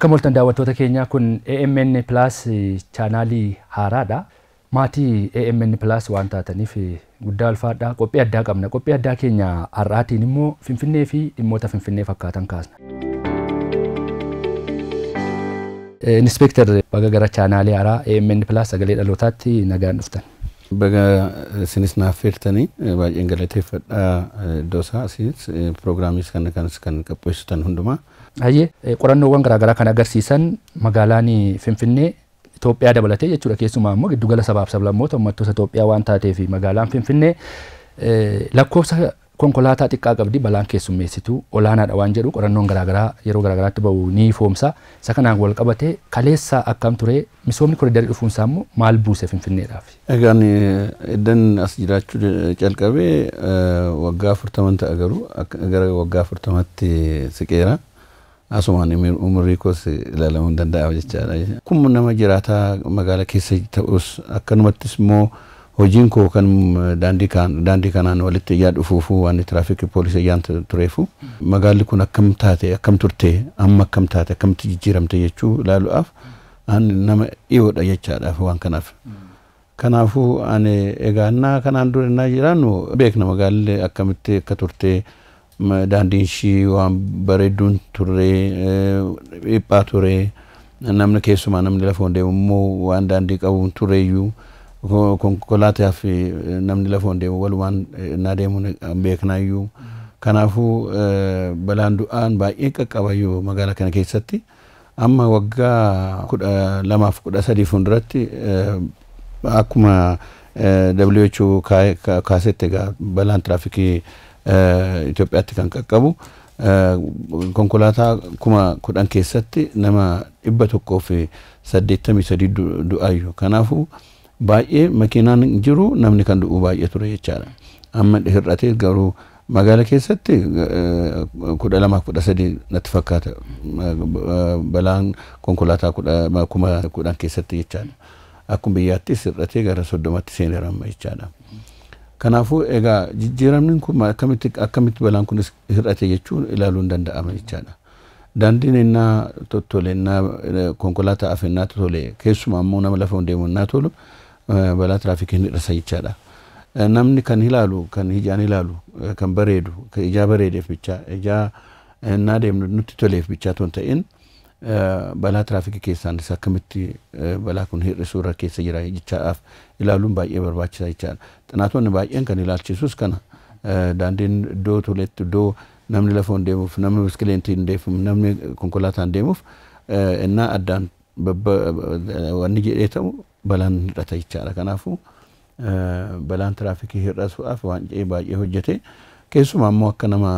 Akka moltan daawwattoota keenyaa, kun AMN Plus chaanaalii haaraadha. Maatii AMN Plus waan taataniif guddaa ulfaadha. Qophii addaa qabna. Qophii addaa keenya har'aatiin immoo Finfinnee fi dhimmoota Finfinnee fakkaatan kaasna. Inspektar, baga gara chaanaalii haaraa AMN Plus sagalee dhalootaatti nagaan dhuftan. Baga isinis naaf feertanii, baay'een galateeffadhaa iddoo isaa isinis piroogiraamiis kana kanas kan qopheessitan hundumaa. Hayyee, qorannoowwan garaagaraa kan agarsiisan magaalaan Finfinnee Itoophiyaa dabalatee jechuudha, keessumaa immoo giddugala sabaaf sablammoota uummattoota Itoophiyaa waan taateef, magaalaan Finfinnee lakkoofsa konkolaataa xiqqaa qabdi, balaan keessummeessitu olaanaadha waan jedhu qorannoon garaagaraa yeroo garaagaraatti ba'u ni ifoomsa. Isa kanaan wal qabatee kaleessa akkam ture? Misoomni koriidarii dhufuunsaa immoo maal buuse Finfinneedhaaf? Egaan iddan as jiraachuu calqabee waggaa 40 ta'a, garuu gara waggaa 40tti siqeera. Asumaan umurii koos ilaalamuu hin danda'a jechaadha. Kun nama jiraataa magaalaa keessa ta'us, akkanumattis immoo hojiin koo kan daandii kanaan walitti ijaa dhufuufu, waan tiraafikii poolisii ijaan tureefu, magaalli kun akkam taate, akkam turte, amma akkam taate, akkamitti jijjiiramte jechuu ilaaluudhaaf an nama dhiyoodha jechaadhaaf waan kanaaf. Kanaafuu ani egaa kanaan dura innaa jiraannu beekna magaalli akkamitti akka turte. Daandiin ishii waan bareedduun turre, dhiphaa ture. Namni, keessumaa namni lafoon deemu immoo waan daandii qabu tureeyyuu, konkolaataa fi namni lafoon deemu walumaan innaa deemu beeknaayyuu. Kanaafuu balaan du'aan baay'ee qaqqabayyuu magaalaa kana keessatti. Amma waggaa 12f 13 fuulduratti akkuma WHO kaasetti, egaa balaan tiraafikii Itoophiyaatti kan qaqqabu konkolaataa 10,000 keessatti nama 183 du'aayyuu. Kanaafuu baay'ee makiinaan jiru, namni kan du'u baay'ee ture jechaadha. Amma hir'atee, garuu magaala keessatti 12f 13 natti fakkaata balaan konkolaataa 10,000 keessatti jechaadha. Akkuma biyyaattis hir'atee gara 30tti seeneera amma jechaadha. Kanaafuu egaa jijjiiramni kun akkamitti balaan kunis hir'ate jechuun ilaaluun danda'ama jechaadha. Daandiin innaa tottole, innaa konkolaataaf innaa tole, keessumaa immoo nama lafa deemu innaa tolu, balaa tiraafikii hin hir'isa jechaadha. Namni kan ilaalu, kan ijaan ilaalu, kan bareedu, kan ijaa bareedeef bichaa, ijaa innaa deemnu nutti toleef bichaa otoo hin ta'in, balaa tiraafikii keessaanis akkamitti balaa kun hir'isuu irra keessa jira jechaadhaaf ilaaluun baay'ee barbaachisaa jechaadha. Xinaatonni baay'een kan ilaalchisus kana, daandiin iddoo toletti, iddoo namni lafoon deemuuf, namni biskileetiin deemuuf, namni konkolaataan deemuuf innaa addaan wanni jedhee ta'u balaan hir'ata jechaadha. Kanaafuu balaan tiraafikii hir'isuudhaaf waan baay'ee hojjete. Keessumaa immoo akka nama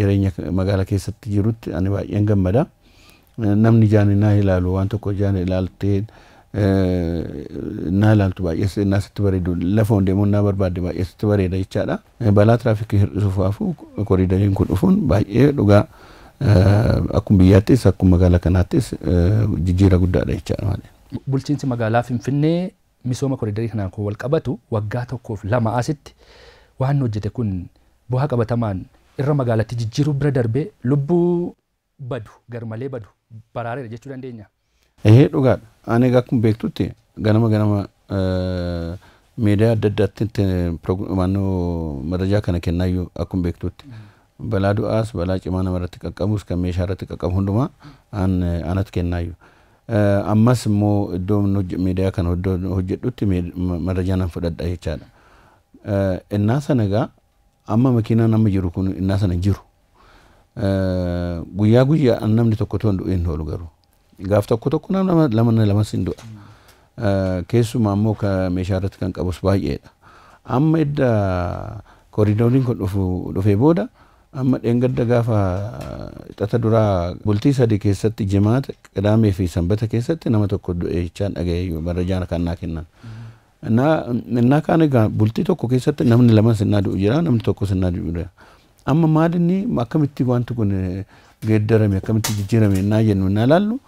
jireenya magaalaa keessatti jirutti ani baay'een gammada. Namni ijaan innaa ilaalu, waan tokko ijaan ilaaltee innaa ilaaltu baay'ee innaa sitti bareedu, lafoon deemuu innaa barbaadde baay'ee sitti bareeda jechaadha. Balaa tiraafikii hir'isuufaafu koriidariin kun dhufuun baay'ee dhugaa akkuma biyyaattis akkuma magaalaa kanaattis jijjiira guddaadha jechaadha. Bulchiinsi magaalaa Finfinnee misooma koriidarii kanaan kan wal qabatu waggaa tokkoof lama asitti waan hojjete kun bu'aa qabatamaan irra magaalatti jijjiiruu bira darbee lubbuu badu, garmalee badu baraareera jechuu dandeenya. Ehee, dhugaadha. Ani egaa akkuma beektutti ganama ganama miidiyaa adda addaatti naannoo marajaa kana kennaayyuu akkuma beektutti. Balaa du'aas, balaa cimaa namarratti qaqqabus, kan meeshaa irratti qaqqabu hundumaa anatti kennaayyuu. Ammas immoo iddoo miidiyaa kana iddoo hojjedhutti marajaa nan fudhadha jechaadha. Innaa sana egaa amma makiinaan amma jiru kun innaa sana jiru. Guyyaa guyyaa namni tokko otoo hin du'in oolu, garuu. Gaaf tokko tokko nama lama lamas hin du'a. Keessumaa immoo meeshaa irratti kan qabus baay'eedha. Amma edda kooriidooriin kun dhufee booda, amma dheengadda gaafa xata duraa bultii 3 keessatti, Jimaata, Qidaamee fi Sanbata keessatti nama tokko du'e jechaan dhagaye, marajaan kan naa kennan. Innaa kaan egaa bultii tokko keessatti namni lama sinnaa du'u jira, namni tokko sinnaa du'u jira. Amma maalinni akkamitti wanti kun geeddarame, akkamitti jijjiirame innaa jennu, innaa ilaallu,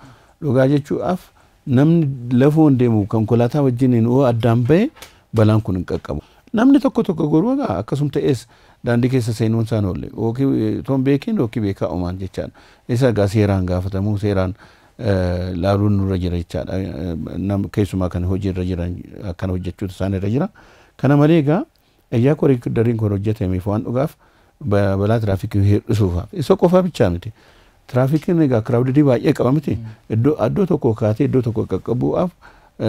dhugaa jechuudhaaf namni lafoon deemu konkolaataa wajjiniin yoo addaan bahe balaan kun hin qaqqabu. Namni tokko tokko garuu egaa akkasuma ta'es daandii keessa seenuun isaan oolle, yookiin toon beekiin yookiin beekaa uumaan jechaadha. Isa egaa seeraan gaafatamuu, seeraan laaluun nurra jira jechaadha. Keessumaa kan hojiirra jiran akkana hojjechuutu isaan irra jira. Kana malee egaa iyyaa koriidariin kun hojjetameef waan dhugaaf balaa tiraafikii hir'isuufaaf isa qofaa bichaa miti. Tiraafikiin egaa kiraawudidii baay'ee qaba miti. Iddoo tokko kaatee iddoo tokko qaqqabuudhaaf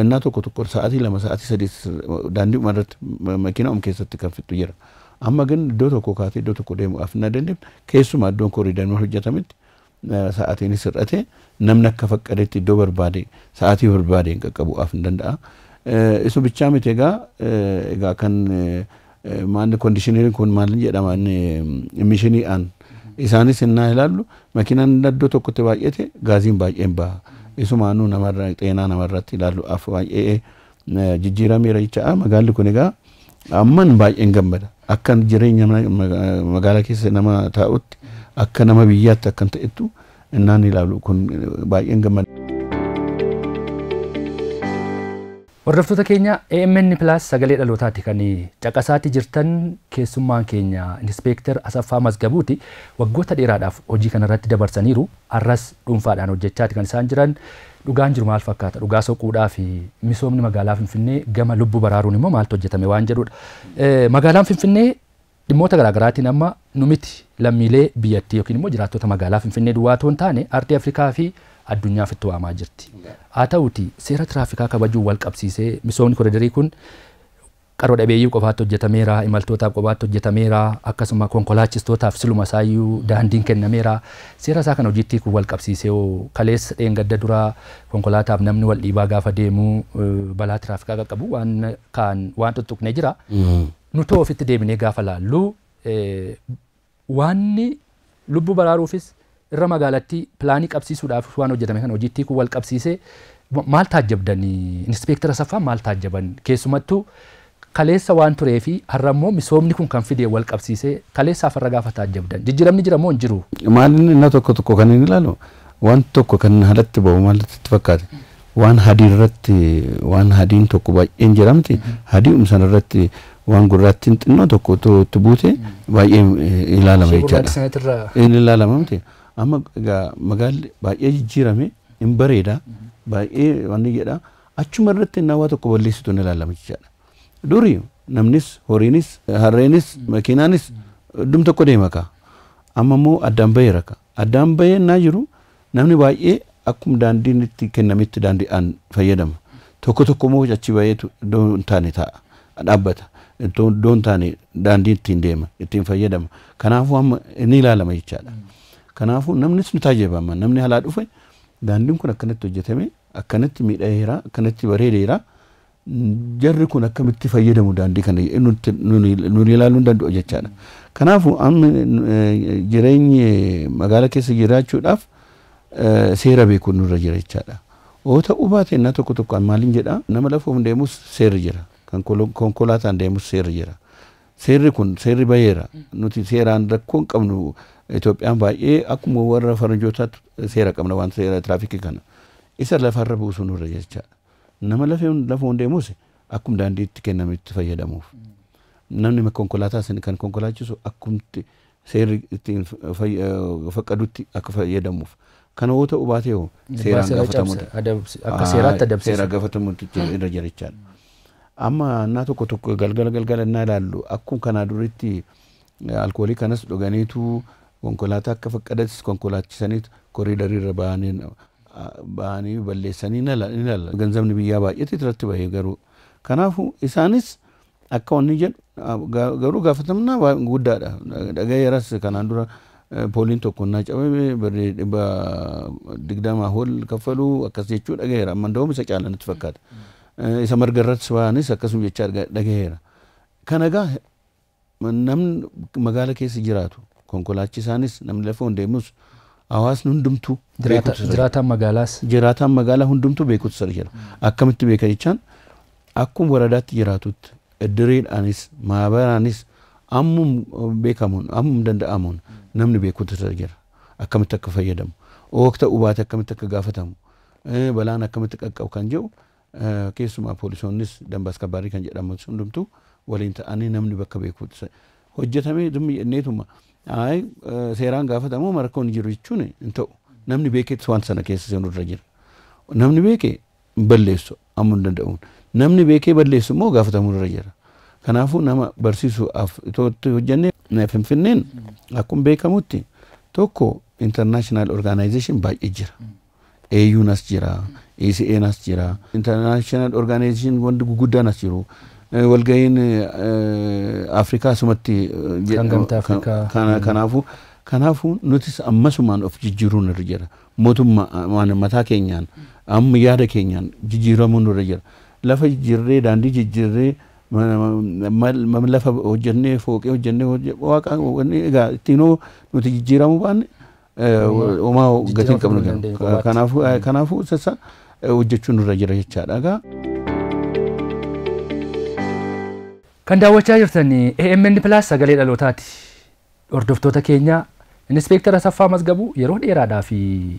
innaa tokko tokko sa'aatii 2 sa'aatii 3 daandii irratti makiinaa keessatti kan fixu jira. Amma gan iddoo tokko kaatee iddoo tokko deemuudhaaf hin dandeenye keessumaa iddoon koriidariin hojjetametti sa'aatiin hir'ate namni akka faqqadetti iddoo barbaade sa'aatii barbaade hin qaqqabuudhaaf hin danda'a. Isu bichaa miti egaa kan maanni koondishineriin kun maal jedhama inni emishiniidhaan isaanis innaa ilaallu makiinaan iddoo tokkotti baay'ate gaaziin baay'een baha. Isumaanuu namarra xeenaa namarratti ilaaluudhaaf baay'ee jijjiirameera jechaadha. Magaalli kun egaa amman baay'een gammada. Akka jireenya magaalaa keessa nama taa'utti akka nama biyyaatti akkan ta'ettu innaan ilaalu kun baay'een gammada. Hordoftoota keenya AMN Plus sagalee dhalootaati kan caqasaatti jirtan keessummaan keenya Inspektar Asaffaa Mazgabuuti. Waggoota dheeraadhaaf hojii kanarratti dabarsaniiru. Har'as dhuunfaadhaan hojjechaati kan isaan jiran. Dhugaan jiru maal fakkaata? Dhugaa soquudhaa fi misoomni magaalaa Finfinnee gama lubbuu baraaruun immoo maaltu hojjetame waan jedhudha. Magaalaan Finfinnee dhimmoota garaagaraatiin amma nu miti lammiilee biyyattii yookiin immoo jiraattota magaalaa Finfinnee duwwaa otoo hin taane ardii Afrikaa fi addunyaaf itti waamaa jirti. Haa ta'uti seera tiraafikaa kabajuun wal qabsiisee misoomni koriidarii kun qaroo dhabeeyyii qofaatti hojjetameera, imaltootaaf qofaatti hojjetameera, akkasuma konkolaachistootaaf siluma isaayyuu daandiin kennameera. Seera isaa kana hojiitti kun wal qabsiisee kaleessa dheengadda duraa konkolaataaf namni wal dhiibaa gaafa deemu balaa tiraafikaa qaqqabu waan kaan waan tuttuqnee jira. Nuti ofitti deebinee gaafa laallu waanni lubbuu baraaruufis irra magaalatti pilaanii qabsiisuudhaaf waan hojjetame kana hojiitti kun wal qabsiisee maal taajjabdanii Inspektar Asaffaa maal taajjaban keessumattuu kaleessa waan turee fi har'a immoo misoomni kun kan fide wal qabsiisee kaleessaaf har'a gaafa taajjabdan jijjiiramni jira moo hin jiru? Maal inni tokko tokko kan inni ilaalu waan tokko kan alatti bahu maal itti fakkaate waan hadii irratti waan hadiin tokko baay'een jiramti hadii sana irratti waan gurraattiin xinnoo tokko itti buute baay'ee ilaalama jechaadha. Inni ilaalama miti. Amma egaa magaalli baay'ee jijjiirame hin bareeda baay'ee wanni jedha achuma irratti innaa waa tokko balleessitu ni ilaalama jechaadha. Duri namnis horiinis harreenis makiinaanis iddum tokko deema ka. Amma immoo addaan baheera ka. Addaan bahee innaa jiru namni baay'ee akkuma daandiin itti kennametti daandiidhaan fayyadama. Tokko tokko immoo achi baheetu iddoo hin taane taa'a dhaabbata. Iddoo hin taane daandii ittiin deema ittiin fayyadama. Kanaafuu amma ni ilaalama jechaadha. Kanaafuu namnis ni taajjabama. Namni alaa dhufe daandiin kun akkanatti hojjetame akkanatti miidhageera akkanatti bareedeera. Jarri kun akkamitti fayyadamu daandii kana nuti ilaaluu hin danda'u jechaadha. Kanaafuu amma jireenyi magaala keessa jiraachuudhaaf seera beekuun nurra jira jechaadha. Oo ta'uu baate innaa tokko tokko maaliin jedha nama lafoon deemus seerri jira. Kan konkolaataan deemus seerri jira. Seerri kun seerri baheera. Nuti seeraan rakkoo hin qabnu Itoophiyaan baay'ee akkuma warra faranjootaatti seera qabna waan seera tiraafikii kana. Isa lafarra buusuu nurra jechaadha. Nama lafoon deemus akkuma daandiitti kennametti fayyadamuuf. Namni konkolaataa sana kan konkolaachisu akkumti seerri ittiin faqqadutti akka fayyadamuuf. Kana yoo ta'u baate hoo seeraan gaafatamu. Akka seeraatti adabsiisa. Seera gaafatamutti irra jira jechaadha. Amma innaa tokko tokko galgala galgala innaa ilaallu akkuma kanaa duritti alkoolii kanas dhuganiitu konkolaataa akka faqqadattis konkolaachisaniitu koriidarii irra bahanii balleessanii ni ilaalla. Ganzabni biyyaa baay'eetu irratti bahee garuu. Kanaafuu isaanis akka wanni jedhu garuu gaafatamnaa guddaadha. Dhagayeeras kanaan dura pooliin tokko innaa cabame birrii 120 ol kaffaluu akkas jechuu dhagayeera. Amma nda'uun isa caala natti fakkaata. Isa marga irrattis bahanis akkasuma jechaa dhagayeera. Kana egaa namni magaala keessa jiraatu konkolaachisaanis namni lafoon deemus hawaasni hundumtuu jiraataan magaalaas jiraataan magaalaa hundumtuu beekutu sirra jira. Akkamitti beeka jechaan akkuma waradaatti jiraatutti iddiriidhaanis maabaraanis ammum beekamuun ammum danda'amuun namni beekutu sirra jira. Akkamitti akka fayyadamu oo ta'uu baate akkamitti akka gaafatamu balaan akkamitti qaqqabu kan jedhu keessumaa poolisoonnis dambaas kabbaarii kan jedhamu hundumtuu waliin ta'anii namni bakka beekutu hojjetamee dhummi jenneetuma ay seeraan gaafatamu rakkoon jiru jechuun hin ta'u. Namni beekeetti waan sana keessa seenuu irra jira. Namni beekee hin balleessu amma hin danda'uun. Namni beekee balleessu immoo gaafatamuu irra jira. Kanaafuu nama barsiisuudhaaf itootti hojjennee Finfinneen akkuma beekamutti tokko international organization baay'ee jira. AU'n as jira, ECA'n as jira, international organization wanti guguddaan as jiru. Walga'iin Afrikaa asumatti Kan Gamtaa Afrikaa. Kanaafuu nutis ammasumaan of jijjiiruun irra jira. Mootummaa mataa keenyaan amma yaada keenyaan jijjiiramuun irra jira. Lafa jijjiirree, daandii jijjiirree, lafa hojjennee, fooqee hojjennee, waaqa egaa ittiinoo nuti jijjiiramuu baanne homaa gatii hin qabnu. Kanaafuu sassa hojjechuun irra jira jechaadha egaa. Kan daawwachaa jirtan AMN Plus sagalee dhalootaati. Hordoftoota keenya, Inspektar Asaffaa Mazgabuu yeroo dheeraadhaa fi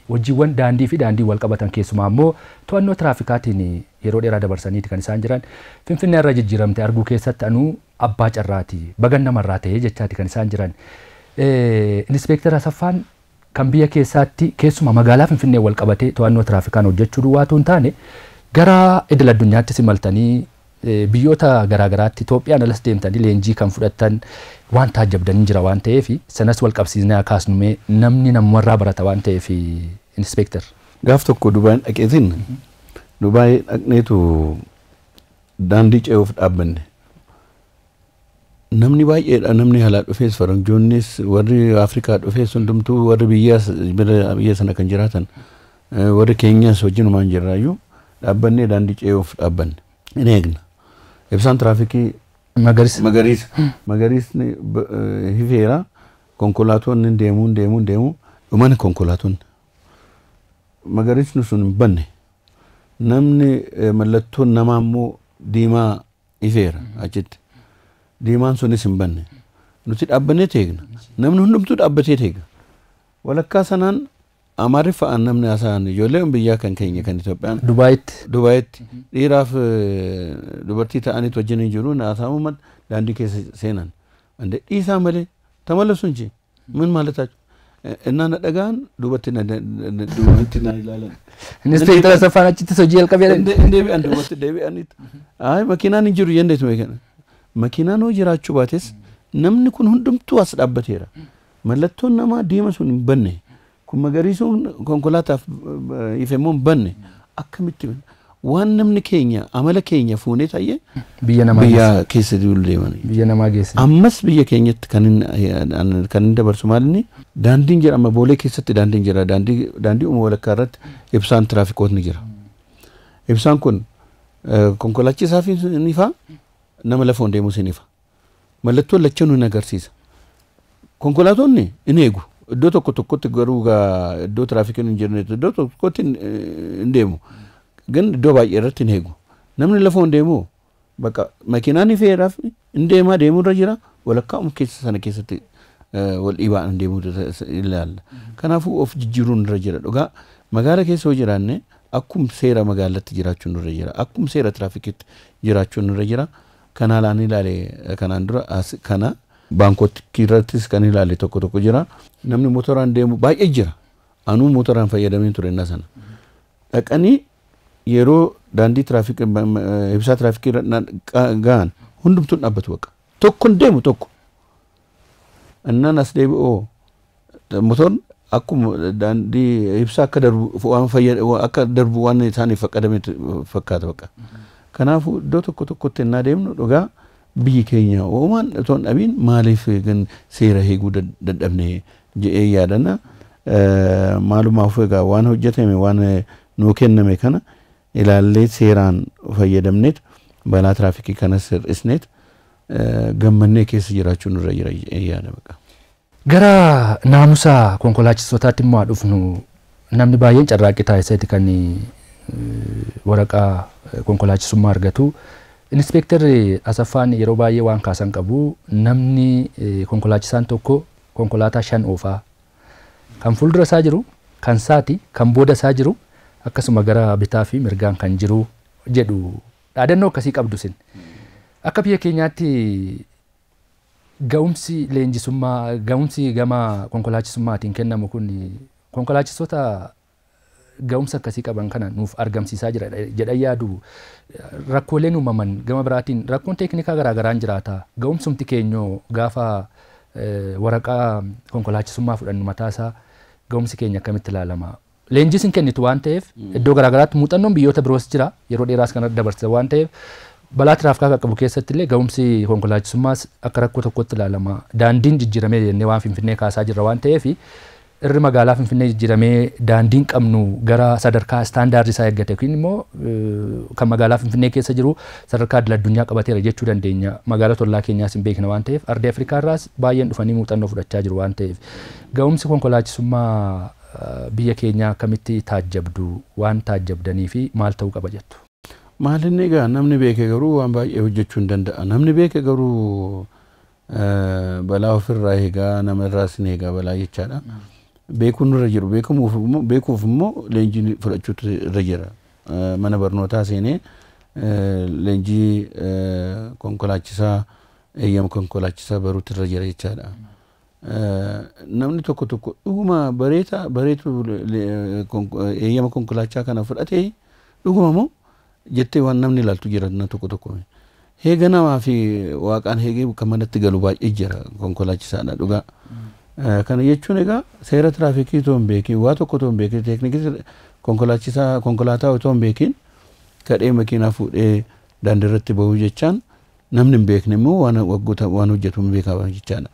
hojiiwwan daandii fi daandii wal qabatan, keessumaa immoo to'annoo tiraafikaatiin yeroo dheeraa dabarsaniiti kan isaan jiran. Finfinnee irra jijjiiramte arguu keessatti anuu abbaa carraati, bagan namarraa ta'ee jechaati kan isaan jiran. Inspektar Asaffaan kan biyya keessaatti keessumaa magaalaa Finfinnee wal qabatee to'annoo tiraafikaan hojjechuu duwwaatu hin taane, gara idil addunyaatti simaltanii biyyoota garaagaraatti Itoophiyaan alas deemtanii leenjii kan fudhattan waan taajjabdanii jira waan ta'eef, sanas wal qabsiisnee kaasnumee namni namumarraa barata waan ta'eef, Inspektar. Gaaf tokko Dubaay dhaqeetiin, Dubaay dhaqneetu daandii ce'uuf dhaabbanne. Namni baay'eedha, namni alaa dhufees, faranjoonnis, warri Afrikaa dhufees, hundumtuu, warri biyyaas, biyya sana kan jiraatan, warri keenyas wajjinumaan jirraayyuu dhaabbannee daandii ce'uuf dhaabbanne. In eegna. Ibsaan tiraafikii Magariisa. Magariisa. Magariisni hifeera, konkolaatonni deemuu deemuu deemuu dhumani konkolaatonni. Magariisni sun hin banne. Namni mallattoon namaa immoo diimaa ifeera achitti. Diimaan sunis hin banne. Nuti dhaabbannee teegna. Namni hundumtuu dhaabbatee teega. Walakkaa sanaan Amaariffaan namni haasa'an ijoolleen biyyaa kan keenya kan Itoophiyaan. Dubaayitti. Dubaayitti dhiiraaf dubartii ta'aniit wajjin hin jiru haasa'amu daandii keessa seenan. Dhiisaa malee ተመለሱ እንጂ ምን ማለታቸው እና dhagahan duubatti duubatti na ilaalan. Inspektar Asaffaan achitti hojii jalqabee. Deebi'an, duubatti deebi'aniit. Ayi, makiinaan hin jiru jenneetu, makiinaan hoo jiraachuu baates namni kun hundumtuu as dhaabbateera. Mallattoon namaa diima sun hin banne. Kun magariisuun konkolaataaf ife immoo hin banne. Akkamitti waan namni keenya amala keenya fuunee taa'ee biyya namaa biyya keessa deeman. Biyya namaa geesse. Ammas biyya keenyatti kan inni dabarsu maalinni daandiin jira, amma Boolee keessatti daandiin jira, daandii uuma walakkaa irratti ibsaan tiraafikootni jira. Ibsaan kun konkolaachisaa fi ni ifa, nama lafoon deemus ni ifa. Mallattoon lachanuu ni agarsiisa. Konkolaatonni in eegu. Iddoo tokko tokkotti garuu iddoo tiraafikiin hin jirne iddoo tokkotti hin deemu. Gan iddoo baay'ee irratti hin eegu. Namni lafoon deemu bakka makiinaan ifeeraaf hin deemaa, deemuu irra jira, walakkaa keessa sana keessatti wal dhiibaan deemuu ilaalla. Kanaafuu of jijjiiruun irra jira dhugaa, magaala keessa yoo jiraanne akkum seera magaalatti jiraachuun irra jira, akkum seera tiraafikiitti jiraachuun irra jira. Kanaalaan ilaale kanaan dura kana baankootti irrattis kan ilaale tokko tokko jira. Namni motoraan deemu baay'ee jira. Anuu motoraan fayyadamee ture innaa sana. Dhaqanii yeroo daandii tiraafikii ibsaa tiraafikii gahan hundumtuun dhaabbatu baqa. Tokko hin deemu tokko. Innaan as deebi'oo motorn akkuma daandii ibsaa akka darbu waan akka darbu waan isaaniif faqqadame fakkaata baqa. Kanaafuu iddoo tokko tokkotti innaa deemnu dhugaa biyyi keenya uumaan otoo hin dhabiin maaliif seera eeguu dadhabne jedhee yaadanna. Maalumaaf egaa waan hojjetame, waan nuu kenname kana ilaallee seeraan fayyadamneet balaa tiraafikii kanas hir'isneet gammannee keessa jiraachuun nurra jira yaada baqa. Gara naamusa konkolaachistootaatti immoo dhufnu, namni baay'een carraaqqii taasiseeti kan waraqaa konkolaachisummaa argatu. Inspektarri Asaffaan yeroo baay'ee waan kaasan qabu, namni konkolaachisaan tokko konkolaataa shan oofaa, kan fuuldura isaa jiru, kan saati, kan booda isaa jiru, akkasuma gara bitaa fi mirgaan kan jiru jedhu, dhaadannoo akkasii qabdu sin. Akka biyya keenyaatti ga'umsi leenjisummaa, ga'umsi gama konkolaachisummaatiin kennamu kun Konkolaachistoota ga'umsa akkasii qaban kana nuuf argamsiisaa jira jedhan yaadu. Rakkooleen uumaman gama biraatiin rakkoon teeknikaa garaagaraan jiraata. Ga'umsumti keenyoo gaafa waraqaa konkolaachisummaa fudhannu mataasaa ga'umsi keenya akkamitti ilaalama? Leenjis hin kennitu waan ta'eef iddoo garaagaraatti muuxannoon biyyoota biroos jira, yeroo dheeraas kan dabarsite waan ta'eef balaa tiraafikaa qaqqabu keessatti illee ga'umsi konkolaachisummaas akka rakkoo tokkotti ilaalama. Daandiin jijjiiramee jennee waan Finfinnee kaasaa jirra waan ta'eef irri magaalaa Finfinnee jijjiiramee daandiin qabnu gara sadarkaa istaandaardii isaa eeggate yookiin immoo kan magaalaa Finfinnee keessa jiru sadarkaa idil addunyaa qabateera jechuu dandeenya. Magaalaa tollaa keenyaas hin beekna waan ta'eef ardii Afrikaa irraas baay'een dhufanii muuxannoo fudhachaa jiru waan ta'eef ga'umsi konkolaachisummaa biyya keenyaa akkamitti taajjabdu, waan taajjabdanii fi maal ta'uu qaba jettu? Maalinni egaa namni beeke garuu waan baay'ee hojjechuu hin danda'a. Namni beeke garuu balaa ofirraa eegaa, nama irraas ni eegaa balaa jechaadha. Beekuun irra jiru, beekuuf immoo leenjii fudhachuutu irra jira. Mana barnootaa seenee leenjii konkolaachisaa, eeyyama konkolaachisaa baruutu irra jira jechaadha. Namni tokko tokko dhuguma bareeta bareetu eeyyama konkolaachaa kana fudhatee dhuguma moo jettee waan namni ilaaltu jira tokko tokko. Heega namaa fi waaqaan heegee kan manatti galu baay'ee jira konkolaachisaadha dhugaa. Kana jechuun egaa seera tiraafikii otoo hin beekin, waa tokko otoo hin beekin, teeknikii konkolaachisaa konkolaataa otoo hin beekin kadhee makiinaa fuudhee daandii irratti bahuu jechaan namni hin beekne immoo waan waggoota waan hojjetu hin beekaa jechaadha.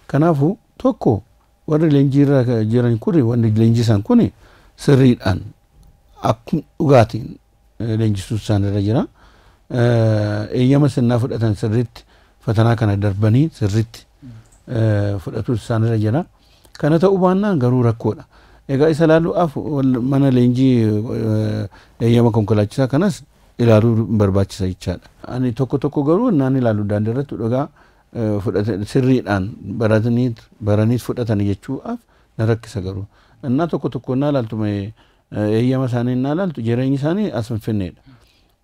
Kanaafuu tokko warri leenjii irra jiran kun, warri leenjisan kun sirriidhaan akkuma dhugaatiin leenjisuu isaan irra jira. Eeyyama sinnaa fudhatan sirriitti fatanaa kana darbanii sirriitti fudhatu isaan irra jira. Kana ta'uu baannaan garuu rakkoodha. Egaa isa ilaaluudhaaf mana leenjii eeyyama konkolaachisaa kanas ilaaluu barbaachisa jechaadha. Ani tokko tokko garuu naan ilaalu daandii irratti dhugaa sirriidhaan baraniit fudhatanii jechuudhaaf na rakkisa garuu. Innaa tokko tokko naa ilaaltu eeyyama isaanii naa ilaaltu jireenyi isaanii as Finfinneedha.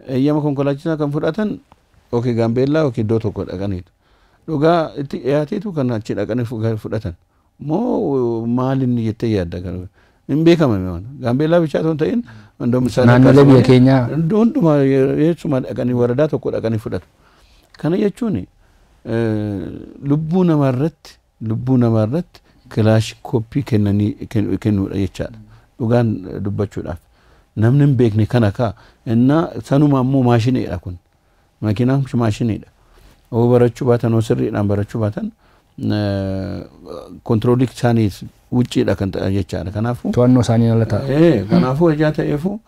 Eeyyama konkolaachisaa kan fudhatan yookiin Gaambeellaa yookiin iddoo tokko dhaqaniitu. Dhugaa itti dhiyaateetu kan achi dhaqanii fudhatan. Moo maal inni jettee yaadda garuu? Hin beekamame waan. Gaambeellaa bichaa otoo hin ta'in naannolee biyya keenyaa hundumaa eessuma dhaqanii waradaa tokko dhaqanii fudhatu. Kana jechuun lubbuu namarratti kilaash koppii kennanii kennuudha jechaadha. Dhugaan dubbachuudhaaf. Namni hin beekne kana kaa innaa sanuma ammoo maashiniidha kun. Makiinaan maashiniidha. Oo barachuu baatan, oo sirriidhaan barachuu baatan kontiroolii isaanii wucciidha kan ta'an jechaadha. Kanaafuu to'annoo isaanii ala ta'a. Kanaafuu hojjaa ta'eefu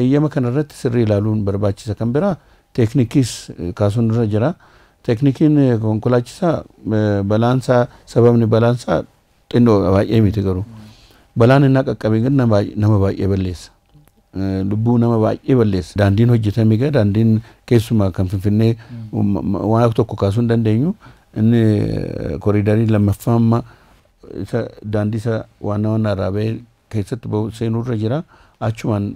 eeyyama kanarratti sirrii ilaaluun barbaachisa. Kan biraa teeknikiis kaasuun irra jira. Teeknikiin konkolaachisaa balaansaa, sababni balaansaa xinnoo baay'ee miti garuu. Balaan inni qaqqabe nama baay'ee balleessa. Lubbuu nama baay'ee balleessa. Daandiin hojjetame egaa daandiin keessumaa kan Finfinnee waan tokko kaasuu hin dandeenyu. Inni koriidarii lammaffaa amma isa daandii isa waan waan irraa bahee keessatti seenuu irra jira. Achumaan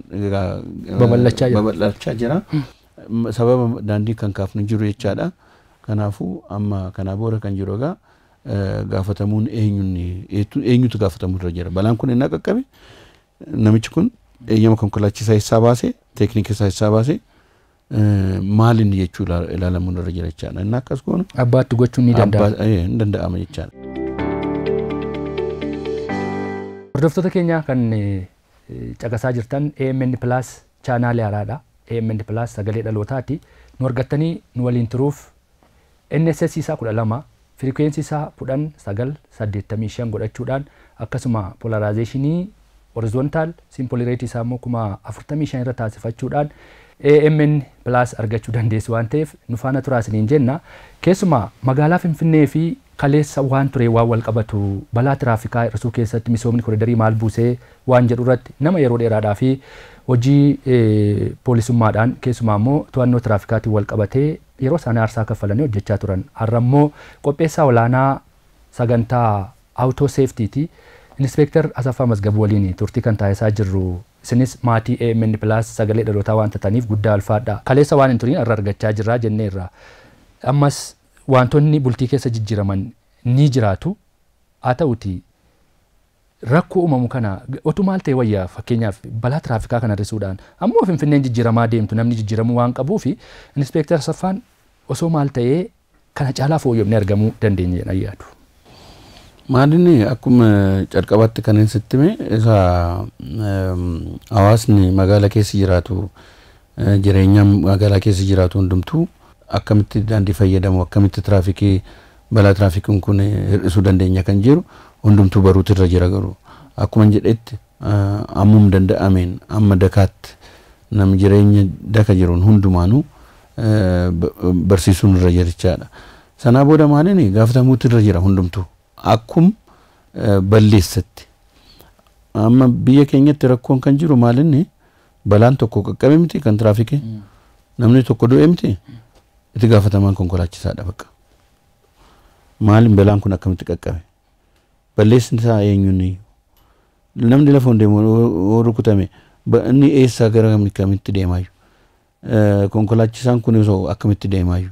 babal'achaa jira. Sababa daandii kan kaafnu jiru jechaadha. Kanaafuu amma kanaa booda kan jiru egaa gaafatamuun eenyutu gaafatamuu irra jira. Balaan kun inni qaqqabe namichi kun eeyyama konkolaachisaa isaa baase, teeknika isaa baase maal inni jechuu ilaalamuun irra jira jechaadha. Inni akkas goonu abbaatti gochuun ni danda'ama. Ni danda'ama jechaadha. Hordoftoota keenya kan caqasaa jirtan AMN Plus chaanaalii haaraadha. AMN Plus sagalee dhalootaati. Nu argattanii nu waliin turuuf NSS isaa 12, firikweensi isaa 10 9 85 godhachuudhaan akkasuma polaraayizeeshinii horizontaal simpolireetii isaa immoo 45,000 irra taasifachuudhaan AMN Plus argachuu dandeessu waan ta'eef nu faana turaa isiniin jenna. Keessumaa magaalaa Finfinnee fi kaleessa waan ture waan wal qabatu balaa tiraafikaa hir'isuu keessatti misoomni koriidarii maal buusee waan jedhu irratti nama yeroo dheeraadhaa fi hojii poolisummaadhaan keessumaa immoo to'annoo tiraafikaatiin wal qabatee yeroo isaan aarsaa kaffalanii hojjechaa turan. Har'a immoo qopheessaa olaanaa sagantaa Auto Safety'ti. Inspektar Asaffaa Mazgabuu waliin turtii kan taasisaa jirru. Isinis maatii AMN Plus sagalee dhalootaa waan taataniif guddaa alfaadha. Kaleessa waan hin turiin har'a argachaa jirra jenneerra. Ammas wantoonni bultii keessa jijjiiraman ni jiraatu. Haa ta'uti Rakkoo uumamu kana otuu maal ta'e wayyaa fakkeenyaaf balaa tiraafikaa kana hir'isuudhaan ammoo Finfinneen jijjiiramaa deemtu namni jijjiiramuu waan qabuuf Inspektar Asaffaan osoo maal ta'ee kana caalaa fooyyofnee argamuu dandeenya jedhan yaadu. Maalinni akkuma calqabaatti kan sitti hime isa hawaasni magaalaa keessa jiraatu jireenya magaalaa keessa jiraatu hundumtuu akkamitti daandii fayyadamu akkamitti tiraafikii balaa tiraafikiin kun hir'isuu dandeenya kan jiru hundumtuu baruutu irra jira garuu akkuma jedhetti ammum danda'ameen amma dakaatti nam jireenya daka jiruun hundumaanuu barsiisuun irra jirichaadha. Sanaa booda maaliin gaafatamuutu irra jira hundumtuu akkum balleessatti. Amma biyya keenyatti rakkoon kan jiru maalinni balaan tokko qaqqabe miti kan tiraafikii namni tokko du'e miti itti gaafatamaan konkolaachisaadha bakka. Maaliin balaan kun akkamitti qaqqabe? Balleessin isaa eenyuun namni lafa deemu yoo rukutame inni eessaa gara kamitti deemaayu? Konkolaachisaan kun osoo akkamitti deemaayu?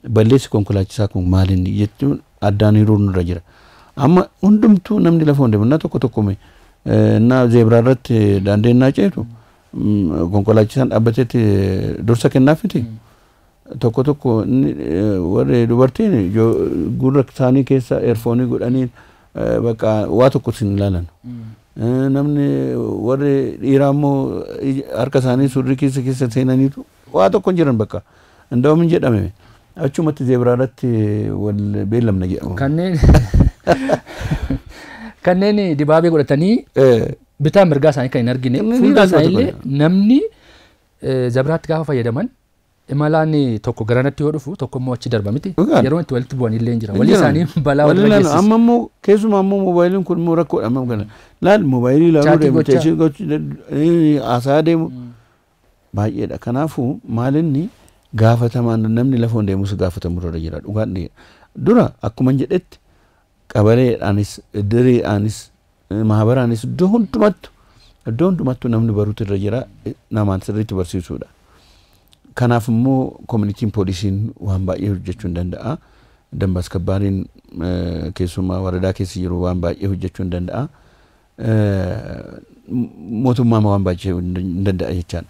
Balleessi konkolaachisaa kun maalinni jechuun addaan hiruun irra jira. Amma hundumtuu namni lafa deemu na tokko tokko na zeebraa irratti daandii naa ceetu konkolaachisaan dhaabbateetti dursa kennaaf miti. Tokko tokko warri dubartiin gurra isaanii keessa eerfoonii godhanii bakka waa tokko sin ilaalan. Namni warri dhiiraa immoo harka isaanii surrii keessa keessa seenaniitu waa tokko hin jiran bakka. Inda'uum hin jedhame. Achumatti zeebraa irratti wal beellamna jedhamu. Kanneen dibaabee godhatanii bitaa mirgaa isaanii kan hin argine fuuldura isaanii illee namni zebraatti gaafa fayyadaman imalaan tokko garanatti yoo dhufu tokko immoo achi darba miti. Yeroo itti walitti bu'an illee hin jira. Walii isaanii balaa walirra geessisu. Amma immoo keessumaa immoo moobaayiliin kun immoo rakkoodha amma kana. Laal moobaayilii ilaaluu deemu teessee haasaa deemu baay'eedha. Kanaafuu maalinni gaafatamaan namni lafa deemus gaafatamu irra jira dhugaan dura akkuma jedhetti qabaleedhaanis direedhaanis maabaraanis iddoo hundumattu namni baruutu irra jira namaan sirriitti barsiisuudha. Kanaaf immoo koominitiin poolisiin waan baay'ee hojjechuu hin danda'a. Dambi askabbaariin keessumaa waradaa keessa jiru waan baay'ee hojjechuu hin danda'a. Mootummaa waan baay'ee hin danda'a jechaadha.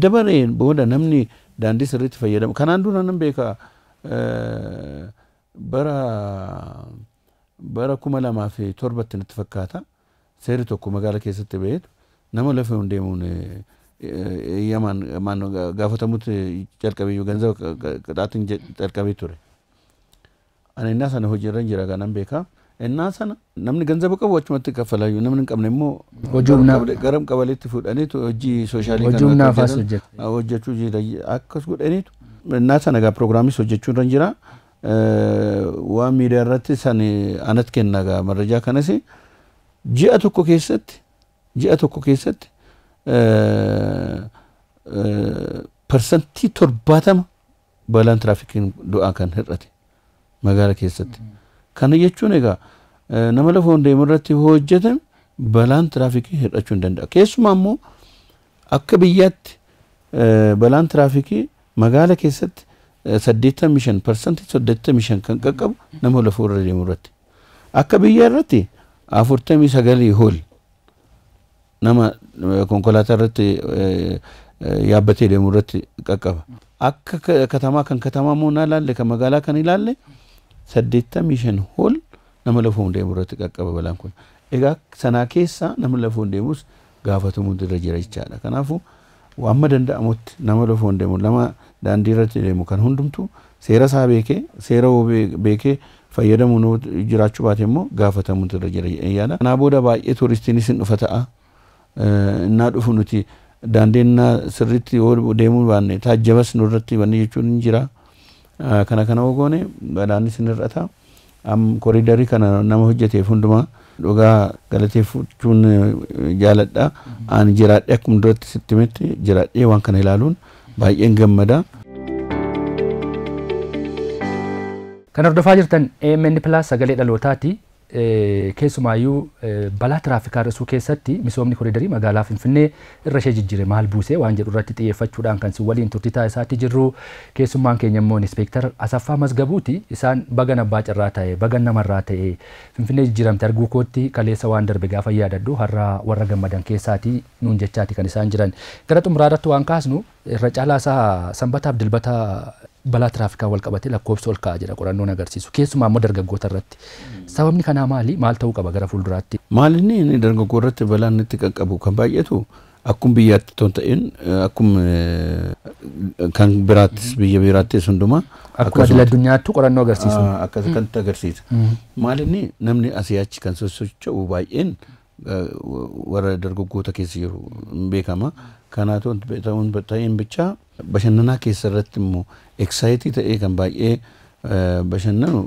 Dabareen booda namni daandii sirriitti fayyadamu. Kanaan dura nan beeka bara 2007 natti fakkaata. Seerri tokko magaalaa keessatti ba'eetu nama lafa hin deemuun yaman man gaafatamutti jalqabe ganzaba qixaatiin jalqabee ture. Ani innaa sana hojiirra jira kanan beeka. Innaa sana namni ganzaba qabu achumatti kaffalayyuu namni hin qabne immoo garam qabaleetti fuudhaniitu hojii soshaalii kana hojjechuu jira akkas godhaniitu. Innaa sana egaa piroogiraamis hojjechuu irra jira. Waan miidiyaa irratti san anatti kenna egaa marrajaa kanas ji'a tokko keessatti 70% balaan tiraafikiin du'aa kan hir'ate magaalaa keessatti. Kana jechuun egaa nama lafa deemu irratti hojjetame balaan tiraafikii hir'achuu hin danda'a. Keessumaa immoo akka biyyaatti balaan tiraafikii magaala keessatti 85% kan qaqqabu nama lafa irra deemu irratti. Akka biyyaa irratti 49 ol nama konkolaataa irratti yaabbatee deemu irratti qaqqaba. Akka katamaa kan katamaa immoo naa ilaalle kan magaalaa kan ilaalle 85 ol nama lafa deemu irratti qaqqaba balaan kun. Egaa sanaa keessa nama lafa deemus gaafatamuu irra jira jechaadha. Kanaafuu amma danda'amutti nama lafa deemu lama daandii irratti deemu kan hundumtuu seera isaa beekee seera beekee fayyadamuun jiraachuu baate immoo gaafatamuu irra jira yaada. Kanaa booda baay'ee tuuristiinis hin dhufa ta'a. Innaa dhufu nuti daandiin sirriitti yoo deemuu baanne taajjabas nurratti wanni jechuun hin jira. Kana kana goone balaanis hin hir'ata. Koriidarii kana nama hojjeteef hundumaa dhugaa galateeffachuun jaaladha. Ani jiraadhee akkuma duratti sitti himetti jiraadhee waan kana ilaaluun baay'een gammada. Kan hordofaa jirtan AMN Plus sagalee dhalootaati. Keessumaayyuu balaa tiraafikaa hir'isuu keessatti misoomni koriidarii magaalaa Finfinnee irra ishee jijjiire maal buusee waan jedhu irratti xiyyeeffachuudhaan kan si waliin turtii taasisaatti jirru. Keessummaan keenya immoo Inspektar Asaffaa Mazgabuuti. Isaan bagan abbaa carraa ta'e, bagan namarraa ta'e, Finfinnee jijjiiramte arguu kootti kaleessa waan darbe gaafa yaadadhu har'a warra gammadan keessaatii nuun jechaati kan isaan jiran. Gara xumuraa irratti waan kaasnu, irra caalaa isaa sanbataaf dilbata balaa tiraafikaa wal qabate lakkoofsa ol ka'a jedha qorannoon agarsiisu. Keessumaa immoo dargaggoota irratti. Sababni kanaa maali? Maal ta'uu qaba gara fuulduraatti? Maal inni dargaggoo irratti balaan itti qaqqabu kan baay'atu akkuma biyyaatti otoo hin ta'in, akkuma kan biraattis, biyya biraattis hundumaa. Akkuma idil addunyaattu qorannoo agarsiisu. Akkas kan agarsiisa. Maal inni namni asii achi kan sosocho'u baay'een warra dargaggoota keessa jiru hin beekama. Kanaatu ta'een bichaa bashannanaa keessa irratti immoo excite ta'ee kan baay'ee bashannanu.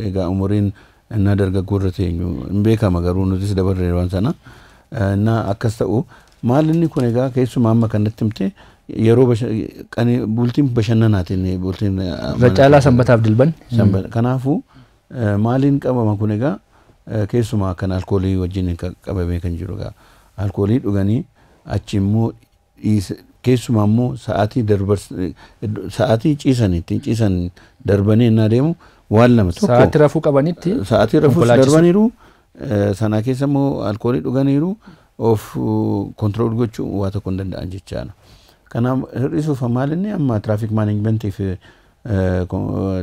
Egaa umuriin innaa dargaggoo irra teenyu hin beekama, garuu nutis dabarree waan sana innaa akkas ta'u. Maal inni kun egaa keessumaa amma kanatti himte yeroo bultiin bashannanaatiin bultiin. Irra caalaa sanbataaf dilban. Kanaafuu maaliin qabama kun egaa? Keessumaa kan alkoolii wajjin qabamee kan jiru egaa alkoolii dhuganii achi immoo, keessumaa immoo sa'aatii darbars, sa'aatii ciisan ittiin ciisan darbanii innaa deemu waan lama tokko. Sa'aatii rafuu qabanitti. Sa'aatii rafuus darbaniiru, sana keessa immoo alkoolii dhuganiiru, of control gochuu waa tokko hin danda'an jechaadha. Kanaaf hir'isuuf maal inni amma traffic managementii fi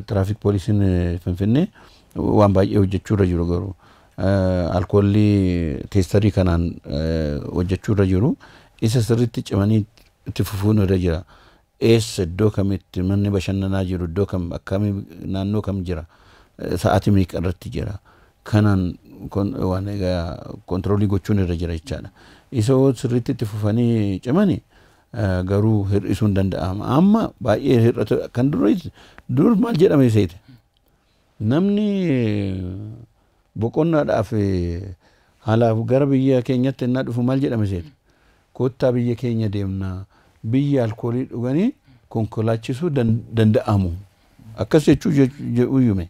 traffic poolisiin Finfinnee waan baay'ee hojjechuu irra jiru, garuu alkoolii testerii kanaan hojjechuu irra jiru, isa sirriitti cimanii itti fufuun irra jira. Eessa, iddoo kamitti manni bashannanaa jiru, iddoo kam, akkamii, naannoo kam jira, sa'aatii meeqa irratti jira, kanaan waan egaa controlii gochuun irra jira jechaadha. Isa sirriitti itti fufanii cimanii garuu hir'isuun danda'ama. Amma baay'ee hir'atu. Kan dur maal jedhame seete? Namni boqonnaadhaaf haalaaf gara biyya keenyatti innaa dhufu maal jedhame seete? Kottaa biyya keenya deemnaa, biyya alkoolii dhuganii konkolaachisuu danda'amu. Akkas jechuu jedhuyyume.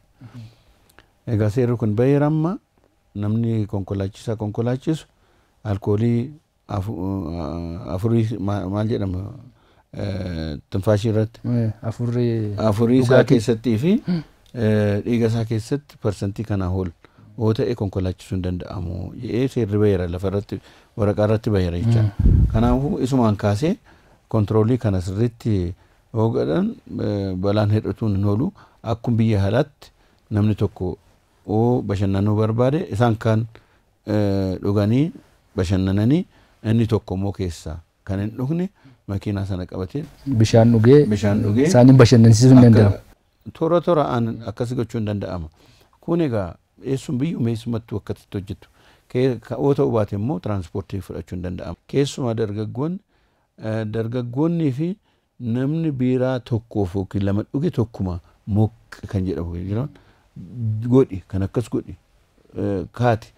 Egaa seerri kun baheera, amma namni konkolaachisaa konkolaachisu alkoolii afurii, maal jedhama, tinfaashii irratti. Afurii isaa keessattii fi dhiiga isaa keessatti parsantii kanaa ol yoo ta'e konkolaachisuu hin danda'amu jedhee seerri baheera, lafa irratti waraqaa irratti baheera jechaadha. Kanaafuu isumaan kaasee controlii kana sirriitti yoo godhan balaan hir'atuun hin oolu. Akkuma biyya alaatti namni tokko yoo bashannanuu barbaade isaan kaan dhuganii bashannananii, inni tokko immoo keessaa kan hin dhugne makiinaa sana qabatee bishaan dhugee bishaan dhugee isaaniin bashannansiisuu hin danda'amu. Toora tooraan akkas gochuu hin danda'ama. Kun egaa eessum biyyuma eessumattuu akkasitti hojjetu. Yoo ta'uu baate immoo tiraanspoortii fudhachuu hin danda'ama. Keessumaa dargaggoonnii fi namni biiraa tokkoof yookiin lama dhuge tokkuma moqqa kan jedhamu jiran godhi, kan akkas godhi kaati.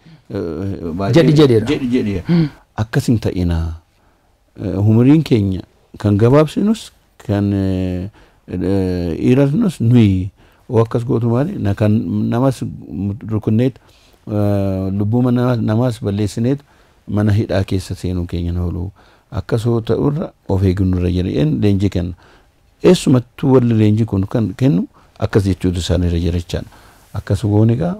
Jedhi jedheera. Jedhi jedheera. Akkas hin ta'inaa. Umuriin keenya kan gabaabsinus kan dhiirasnus nuyi oo akkas gootu maali na kan namas rukunneet lubbuu namaas balleessineet mana hidhaa keessa seenuu keenya hin oolu. Akkasoo ta'urra of eegannoo irra jedheen leenjii kenna. Eessumattuu warri leenjii kun kan kennu akkas jechuutu isaanirra jira jechaadha. Akkas goon egaa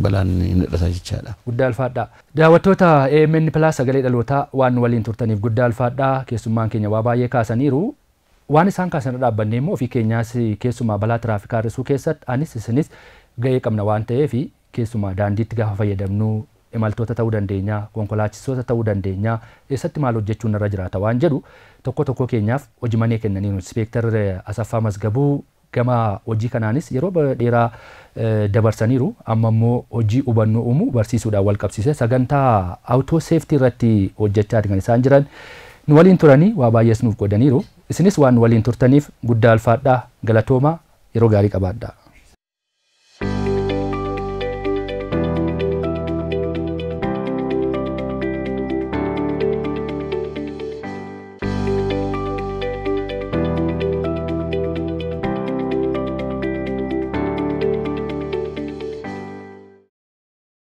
balaan hin hir'ata jechaadha. Guddaa alfaadhaa. Daawwattoota AMN Plus sagalee dhalootaa, waan waliin turtaniif guddaa alfaadhaa. Keessummaan keenya waa baay'ee kaasaniiru. Waan isaan kaasan irra dhaabbannee immoo ofii keenyaas keessumaa balaa tiraafikaa hir'isuu keessatti anis isinis gahee qabna waan ta'eef, keessumaa daandiitti gaafa fayyadamnu imaltoota ta'uu dandeenya, konkolaachistoota ta'uu dandeenya, eessatti maal hojjechuun irra jiraata waan jedhu tokko tokko keenyaaf hojii manee kennaniiru. Inspektar Asaffaa Mazgabuu gama hojii kanaanis yeroo dheeraa dabarsaniiru. Amma immoo hojii hubannoo uumuu barsiisuudhaan wal qabsiise sagantaa auto safety irratti hojjechaa kan isaan jiran. Nu waliin turanii waa baay'ees nuuf godhaniiru. Isinis waan nu waliin turtaniif guddaa alfaadhaa, galatoomaa, yeroo gaarii qabaadhaa.